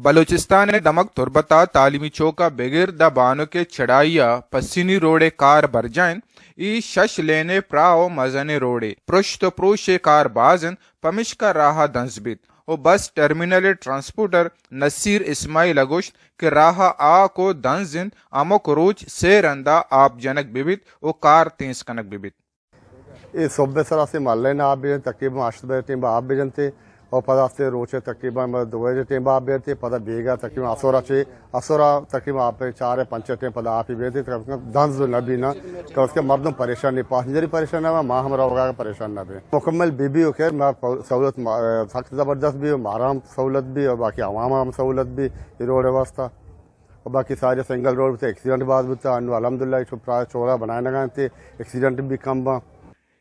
بلوچستان ءِ دمگ تربت ءَ تعلیمی چوک ءَ بگر داں بانک ءِ چڑھائی ءَ پسنی روڈ ءِ کار برجاہ اِنت۔ اے شش لین ءِ پراہ ءُ مزنیں روڈے، پرشت ءُ پروش ءِ کار باز اِنت، پمشکا راہ ءَ دنز بیت ءُ بس ٹرمینل ءِ ٹرانسپورٹر نصیر اسماعیل ءَ گوشت کہ راہ ءَ آک ءُ دنز اِنت، ہمک روچ سے رند ءَ آپ جنگ بہ بیت ءُ کار تیز کنگ بہ بیت۔ اے صبح سر است مالین آپ بجن، تقریباً ہشت بجے ٹیم آپ بجنتے اور پدا است روچ تقریباً دو بجے ٹیم آپ بجنتے، پدا بیگا تقریباً اسورا چے، اسورا تقریباً آپ چار پنچ ٹیم پدا آپ بجنتے، کم سے کم دنز نہ بینا، کم سے کم مردم پریشان نہیں، پاسنجر ہی پریشان نہ، ما ہم روگا پریشان نہ بے۔ مکمل بی بی ہو خیر، ما سہولت ما-، سخت زبردست بھی ہو، مارا ہم سہولت بھی اور باقی عوام ہم سہولت بھی، یہ روڈ واسطہ۔ اور باقی سارے سنگل روڈ بوتا، ایکسیڈنٹ باز بوتا، انو الحمدللہ چو پرا چورا بنائے نگا انتے، ایکسیڈنٹ بھی کم با۔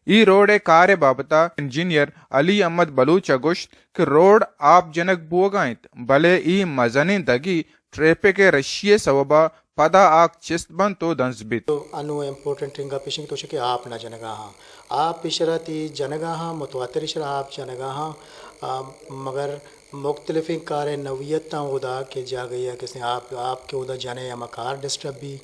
ای روڈ ءِ کار ءِ بابت ءَ انجینئر علی احمد بلوچ ءَ گوشت کہ روڈ آپ جنگ بوگا انت، بلے ای مزنیں دگی ٹریفک ءِ رشی ءِ سوب ءَ پدا آک چست بنت ءُ دنز بیت۔ تو انو امپورٹنٹ انگا پیشنگ تو کہ آپ نہ جنگا ہاں، آپ پیشرا تی جنگا ہاں، متواتر شرا آپ جنگا ہاں، آ، مگر مختلفیں کاریں نوعیتاں اودا کہ جاگہے ءَ کسے آپ، آپ کہ اودا جنئے ہما کار ڈسٹرب بی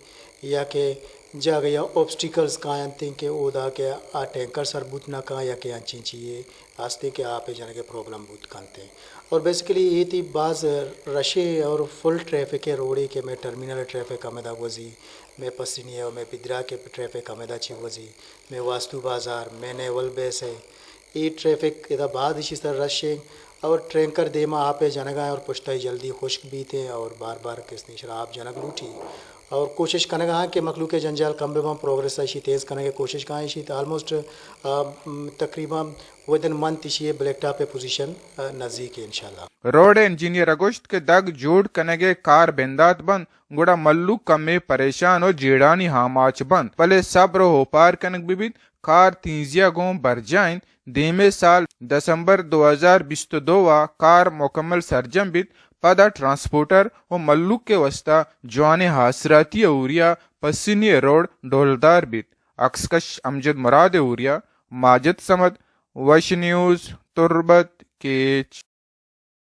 یا کہ جاگہے ءَ اوبسٹیکلز کاینتیں کہ اودا کہ آ ٹینکر سر بوت نہ کاں یا کہ انچیں چیئے ہستیں کہ آپ ءِ جنگ ءِ پرابلم بوت کنتیں۔ اور بیسیکلی اے تی باز رشے اور فل ٹریفک ءِ روڈے کہ مئے ٹرمینل ٹریفک ہمدا گوزی، مئے پسنی ءَ اور مئے پدرا کہ ٹریفک ہمدا چی گوزی، مئے واستو بازار، مئے نیول بیس ءِ اے ٹریفک ادا باز ایشی سر رش ایں اور ٹینکر دیما آپ ءِ جنگا ایں اور پشتا جلدی خشک بیت ایں اور بار بار کسنی شرا آپ جنگ لوٹی اور کوشش کنگا ہاں کہ مخلوق ءِ جنجال کم بہ باں، پروگریس ایشی تیز کنگ ءِ کوشش کاں ایشی۔ آلموسٹ، آ، م، تقریباً ودن منتھ ایشی بلیک ٹاپ ءِ پوزیشن، آ، نزدیک ایں انشاءاللہ۔ روڈ انجینئر ءَ گوشت کہ دگ جوڑ کنگ ءِ کار بندات بنت، گڑا مھلوک کمے پریشان ءُ جیڑھانی آماچ بنت، بلے صبر ءُ اوپار کنگ بہ بیت۔ کار تیزی ءَ گوں برجاہ اِنت۔ دیمے سال دسمبر دو ہزار بیست ءُ دو ءَ کار مکمل سرجم بیت، پدا ٹرانسپورٹر ءُ مھلوک ءِ واستا جوانیں آسراتی ءِ اوریا پسنی ءِ روڈ ڈولدار بیت۔ عکس کش امجد مراد ءِ اوریا ماجد صمد، وش نیوز، تربت، کیچ۔